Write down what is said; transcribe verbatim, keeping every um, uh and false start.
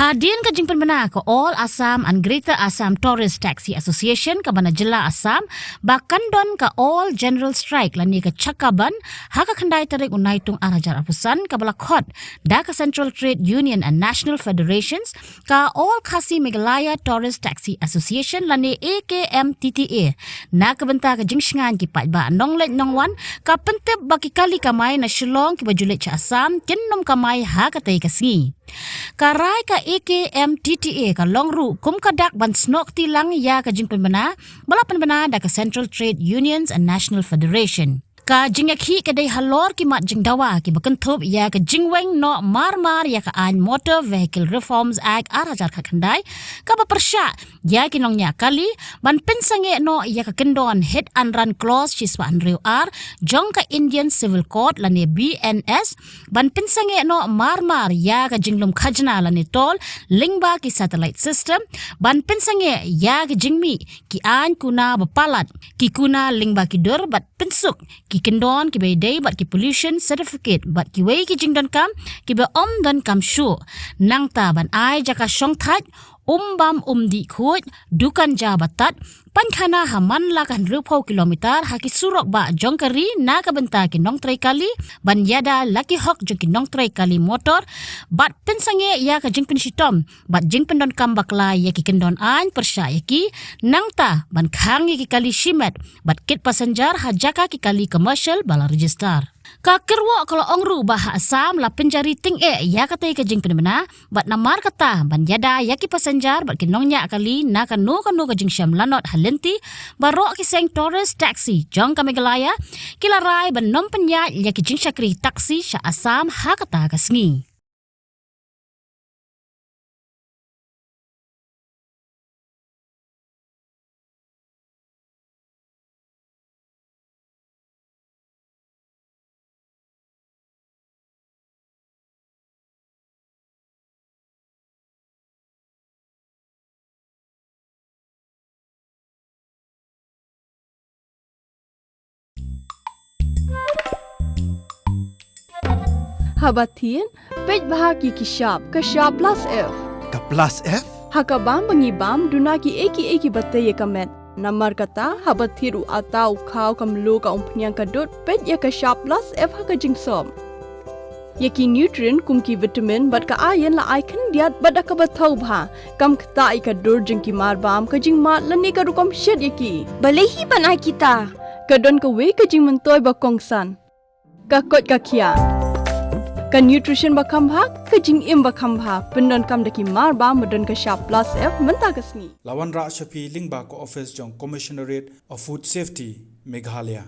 Hadien ka jingpynbna ka All Assam and Greater Assam Tourist Taxi Association kaba na jylla Assam, ba kan don ka All General Strike lane ka chakka bandh ha ka khyndai tarik u Naitung ar hajar arphew san, kaba la khot da ka Central Trade Union and National Federations, ka All Khasi Meghalaya Tourist Taxi Association lane A K M T T A, na ka bynta ka jingshngaiñ ki paidbah nongleit nongwan, ka pyntip ba ki kali kamai na Shillong kiba ju leit sha Assam kin nym kamai ha katei ka sngi. Ka rai ka A K M T T A ka long ruh kum ka dak ban snoh kti lang ïa ka jingpynbna ba la pynbna da ka Central Trade Unions and National Federation. Ka jingïakhih ka dei halor ki mat jingdawa kiba kynthup ïa ka jingweng noh mar mar ïa ka aiñ Motor Vehicle Reforms Act ar hajar khatkhyndai, kaba pyrshah ïa ki nongñiah kali ban pynsangeh noh ïa ka kyndon Hit and Run Clause shispah hynriew ar jong ka Indian Civil Code lane B N S, ban pynsangeh noh mar mar ïa ka jinglum khajna lane toll lyngba ki satellite system, ban pynsangeh ïa ka jingmih ki aiñ kuna ba palat, ki kuna lyngba ki dur, bad pynsuk ki kyndon kiba ïadei bad ki pollution certificate bad kiwei ki jingdonkam kiba ym donkam shuh. Nangta ban ai jaka shongthait, um bam um dih khuid, dukan ja ba tad, pynkhana ha man la ka hynriewphew kilometer ha ki surok bah jong ka ri na ka bynta ki nongtrei kali, ban ïada la ki hok jong ki nongtrei kali motor, bad pynsangeh ïa ka jingpynshitom bad jingpyndonkam bakla ïa ki kyndon aiñ pyrshah ïa ki, nangta ban khang ïa ki kali shimet bad kit passenger ha jaka ki kali commercial ba la register. Ka kyrwoh ka la ong ruh ba ha Assam la pynjari tyngeh ïa katei ka jingpynbna, bad namar kata ban ïada ïa ki passenger bad ki nongñiah kali na kano kano ka jingshem lanot ha lynti baroh ki seng tourist taxi jong ka Meghalaya, ki la rai ban nym pynïaid ïa ki jingshakri taxi sha Assam ha kata ka sngi. Haba thied, peit bha ki ki shap, ka shap plus F. Ka plus F? Ha ka bam ba ngi bam, duna ki ei ki ei kiba tei ïa ka met. Namar kata, haba thied u atta u khaw ka mluh ka umphniang ka dud, peit ïa ka shap plus F ha ka jingsop. Ïa ki nutrient kum ki vitamin bad ka iron la ai khyndiat bad da kaba thaw bha. Kam ktah ïa ka dur jong ki mar bam, ka jingmad lane ka rukom shet ïa ki. Balei hi ban ai kita? Ka don kawei ka jingmyntoi ba kongsan. Ka koit ka khiah. Ka nutrition ba kham bha, ka jingim ba kham bha. Pyndonkam da ki mar bam ba don ka shap plus F mynta ka sngi. La wanrah sha phi lyngba ka office jong Commissionerate of Food Safety, Meghalaya.